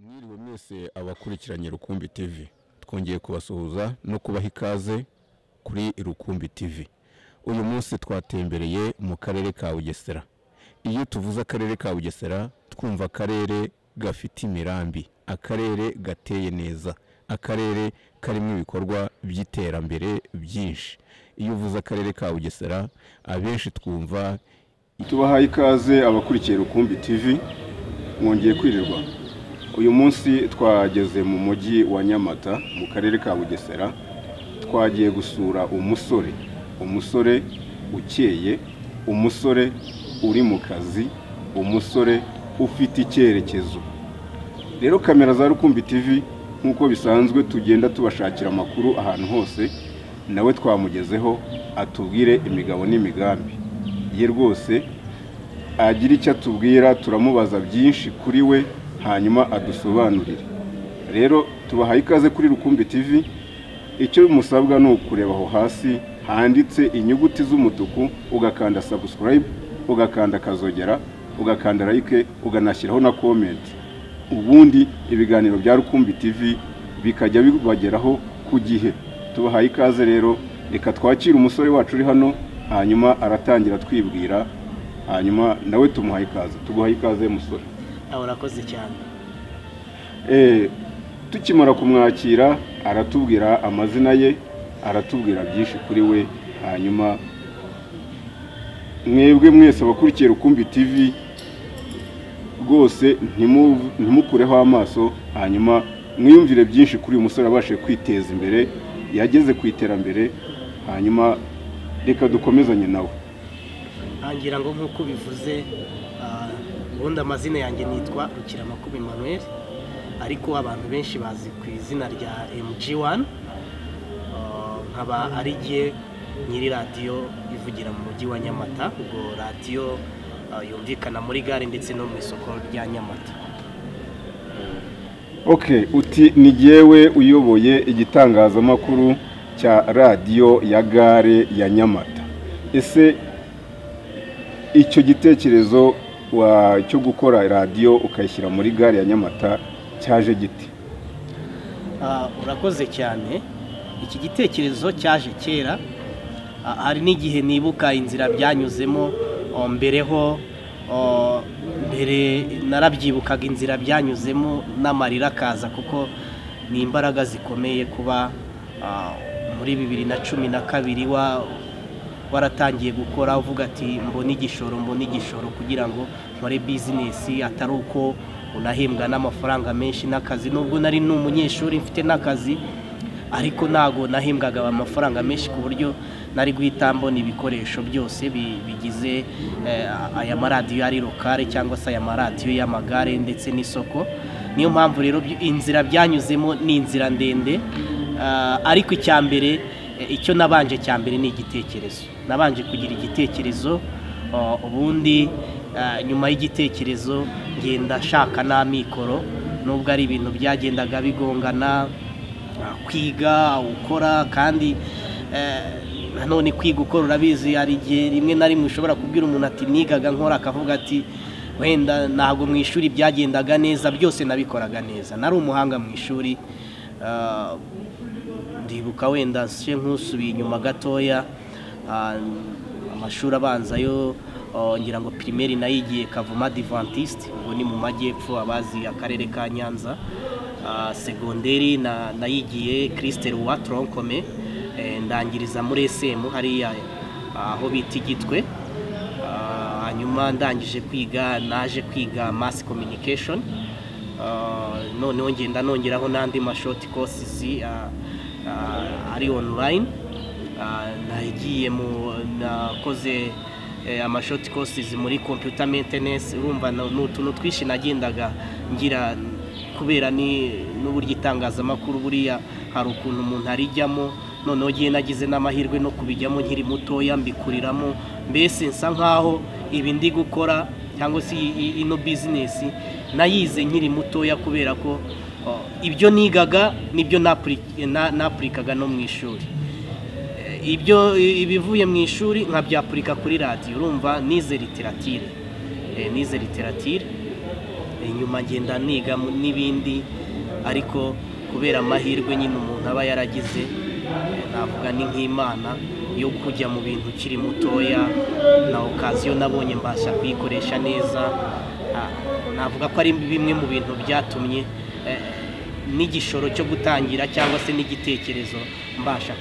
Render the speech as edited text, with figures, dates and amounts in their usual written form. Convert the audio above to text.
Mwiriwe mwese abakurikiranye Rukumbi TV, twongeye kubasuhuza no kubaha ikaze kuri Rukumbi TV. Uyu munsi twatembereye mu karere ka Bugesera. Iyo tuvuze akarere ka Bugesera twumva akarere gafite imirambi, akarere gateye neza, akarere karimo ibikorwa by'iterambere byinshi. Iyo uvuze akarere ka Bugesera abenshi twumva. Tubahaye ikaze abakurikiye Rukumbi TV, mwongeye kwirirwa. Uyu munsi twageze mu mujyi wa Nyamata mu karere ka Bugesera, twagiye gusura umusore, umusore ukeye, umusore uri mu kazi, umusore ufite icyerekezo. Rero kamera za Rukumbi TV nk'uko bisanzwe tugenda tubashakira amakuru ahantu hose, nawe twamugezeho atubwire imigabo n'imigambi ye, rwose agira icyo atubwira, turamubaza byinshi kuri we hanyuma adusobanurire. Rero tubahaye ikaze kuri Rukumbi TV. Icyo musabwa ni ukureba aho hasi handitse inyuguti z'umutuku, ugakanda subscribe, ugakanda akazogera, ugakanda like, uganashyiraho na comment, ubundi ibiganiro bya Rukumbi TV bikajya bibageraho ku gihe. Tubahaye ikaze rero, reka twakire umusore wacu uri hano, hanyuma aratangira twibwira, hanyuma nawe tumuhaye ikaze. Tuguhaye ikaze musore. Urakoze cyane. Tukimara kumwakira aratubwira amazina ye, aratubwira byinshi kuri we, hanyuma mwebwe mwese abakurikiye Rukumbi TV rwose ntimukureho amaso, hanyuma mwiyumvire byinshi kuri uyu musore abashije kwiteza imbere, yageze ku iterambere, hanyuma reka dukomezanye nawe. Ngira ngo nk'uko bivuze, ubundi amazina yanjye nitwa Rukiramakuba Emmanuel, ariko abantu benshi bazi ku izina rya MG1, nkaba ari jye nyiri radiyo ivugira mu mujyi wa Nyamata, ubwo radiyo yumvikana muri gare ndetse no mu isoko rya Nyamata. Okay, uti ni jyewe uyoboye igitangazamakuru cya radiyo ya gare ya Nyamata. Ese icyo gitekerezo cyo gukora radiyo ukayishyira muri gare ya Nyamata cyaje gite? Urakoze cyane. Iki gitekerezo cyaje kera, hari n'igihe nibuka inzira byanyuzemo mbereho, mbere narabyibukaga inzira byanyuzemo n'amarira akaza, kuko ni imbaraga zikomeye kuba muri 2012 waratangiye gukora uvuga ati mbona igishoro, mbona igishoro kugira ngo nkore bizinesi, atari uko unahembwa n'amafaranga menshi n'akazi. Nubwo nari n'umunyeshuri mfite n'akazi, ariko ntago nahembwaga amafaranga menshi ku buryo nari guhita mbona ibikoresho byose bigize aya maradiyo ari lokale cyangwa se aya maradiyo y'amagare ndetse n'isoko. Niyo mpamvu rero inzira byanyuzemo ni inzira ndende, ariko icya mbere, icyo nabanje cya mbere ni igitekerezo. Nabanje kugira igitekerezo, ubundi nyuma y'igitekerezo ngenda shaka n'amikoro, nubwo ari ibintu byagendaga bigongana, kwiga ukora, kandi nanone kwiga ukora urabizi, hari igihe rimwe na rimwe ushobora kubwira umuntu ati nigaga nkora, akavuga ati wenda ntabwo mu ishuri byagendaga neza. Byose nabikoraga neza, nari umuhanga mu ishuri. Ndibuka wenda nse nkusubiye inyuma gatoya, amashuri abanza yo ngira ngo primaire nayigiye Kavuma Adventiste, ubwo ni mu majyepfo abazi akarere ka Nyanza. Segonderi nayigiye Christ Roi tronc commun, ndangiriza muri SM hariya aho bita Igitwe. Hanyuma ndangije kwiga naje kwiga mass communication, noneho ngenda nongeraho n'andi ma short courses ari online. Nagiye mu nakoze ama short courses muri computer maintenance. Urumva ni utuntu twinshi nagendaga ngira, kubera ni n'uburyo itangazamakuru buriya hari ukuntu umuntu arijyamo. Noneho giye nagize n'amahirwe no kubijyamo nkiri mutoya, mbikuriramo, mbese nsa nkaho ibi ndi gukora cyangwa se ino business nayize nkiri mutoya, kubera ko ibyo nigaga nibyo napurikaga no mu ishuri, ibyo ibivuye mu ishuri nkabyapurika kuri radiyo. Urumva nize literature, nize literature. Inyuma ngenda niga n'ibindi, ariko kubera amahirwe nyine umuntu aba yaragize, navuga ni nk'Imana yo kujya mu bintu ukiri mutoya, na occasion nabonye mbasha kuyikoresha neza. Navuga ko ari bimwe mu bintu byatumye n'igishoro cyo gutangira cyangwa se n'igitekerezo mbasha